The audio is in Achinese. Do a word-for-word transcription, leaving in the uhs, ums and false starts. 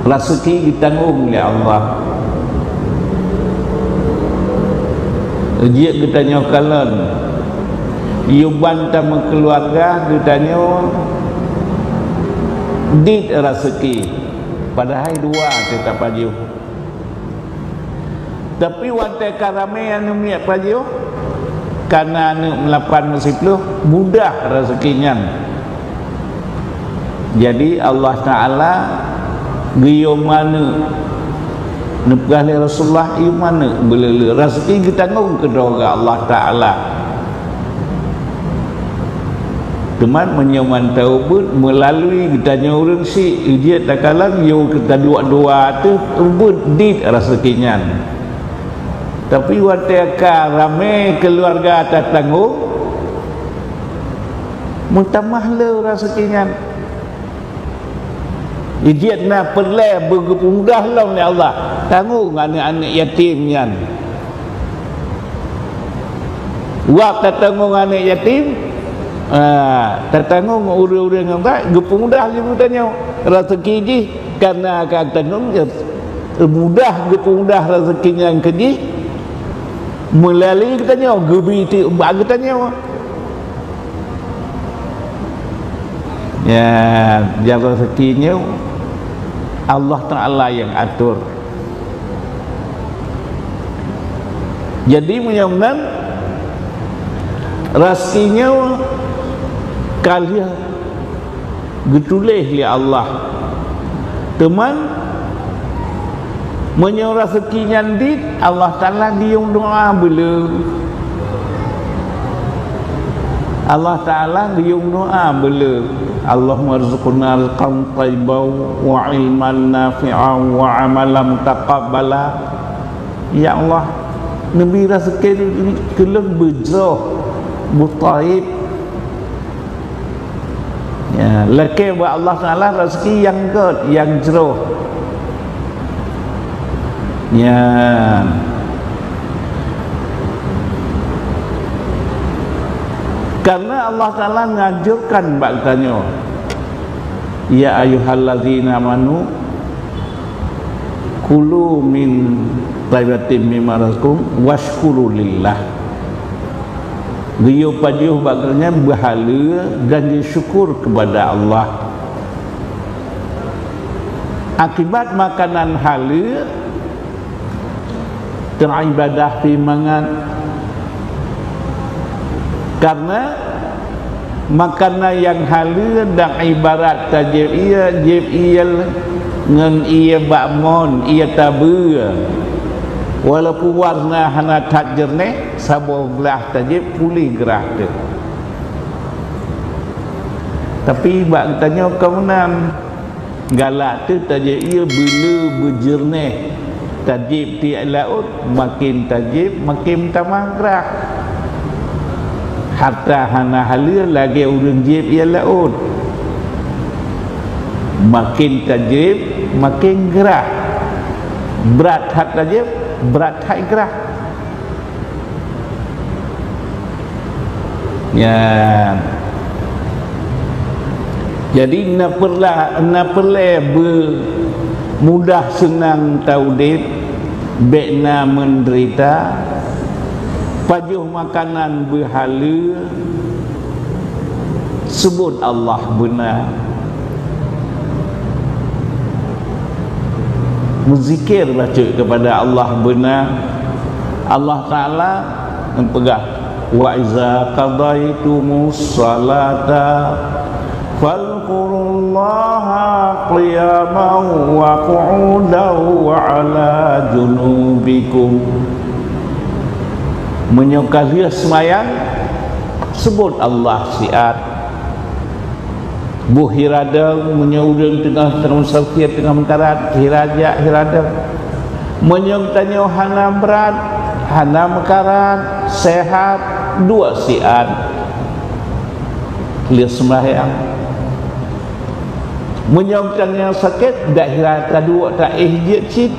Raseuki geutanggong lé Allah. Jeuet geutanyoe kalon, yôh ban tameukeuluwarga geutanyoe dit raseuki, padahai dua teuh tapajoh. Tapi watée ka ramé aneuk miet pajoh, kana aneuk meulapan meusiplôh, mudah raseuki nyan. Jadi, Allah Taala geuyue maneuk, neupeugah lé Rasulullah, "Yue maneuk beuleu-leu, raseuki geutanggong keudroe Allah Taala." Teuma meunyoe mantong ubeuet meulalui geutanyoe ureuëng syiek, jeuet takalon yôh taduek dua teuh ubeuet dit raseuki nyan. Tapi watée ka ramé keuluwarga tatanggong, meutamah le raseuki nyan. Jeuet na peureulée beugeupeumudah lom lé Allah, tanggong aneuk-aneuk yatim nyan. Wab tatanggong aneuk yatim, ah, tatanggong ureuëng-ureuëng nyang that, geupeumudah lé geutanyoe raseuki jih, kareuna ka tanggong, mudah geupeumudah raseuki nyan keu jih, meulalui geutanyoe, geubri teuk bak geutanyoe. Ya, jaroe raseuki nyoe Allah Taala nyang atur. Jadi, meunyoe meunan, raseuki nyoe ka lheueh geutuléh lé Allah. Teuma, meunyoe raseuki nyan dit, Allah Taala geuyue doá beuleu. Allah Taala geuyue doá beuleu, "Allahumma rzuqna rizqan thayyiban wa ilman nafi'an wa amalan mutaqabbala." Ya Allah, neubri raseuki keu lôn beujroh, beuthayyib. Ya, lakée bak Allah Taala raseuki nyang gét, nyang jroh. Ya. Karena Allah Taala menganjurkan bak geutanyoe, "Ya ayyuhallazina amanu, kulu min thayyibatin mimma razaqnakum wasykuru lillah." Geuyue pajoh bak geutanyoe beuhaleue dan jeuet syukur keupada Allah. Akibat makanan haleue, teuibadah pih mangat. Karena makanan nyang haleue dan ibarat tajieb ie, jieb ie ngon ie bak mon, ie tabeue. Walaupun warna hana that jeureunéh, saboh glah tajieb puléh grah teuh. Tapi bak geutanyoe ka meunan, galak teuh tajieb ie beuleu beujeureunéh, tajieb tiek laôt, makén tajieb makén tamah grah. Hareuta hana haleue lagée ureuëng jieb ie laôt, makén tajieb makén grah. Brat that tajieb, brat that grah. Nyan. Jadi, na peureulée, na peureulée beu mudah seunang taudeb, bék na meudeurita, pajoh makanan beuhaleue, seubot Allah beuna. Meuzikir bacut keupada Allah beuna. Allah Taala geupeugah, "Wa iza qadaitumus salata fadhkurullaha qiyaman wa qu'udan wa 'ala junubikum." Meunyoe ka lheueh seumayang, seubot Allah siat. Boh hiradong, meunyoe ureuëng teungoh, teungoh meusafé, teungoh meukarat, hira jak hiradong. Meunyoe tanyoe hana brat, hana meukarat, sehat, duek siat lheueh seumayang. Meunyoe tanyoe sakét, dak hira taduek, taéh jeuet cit.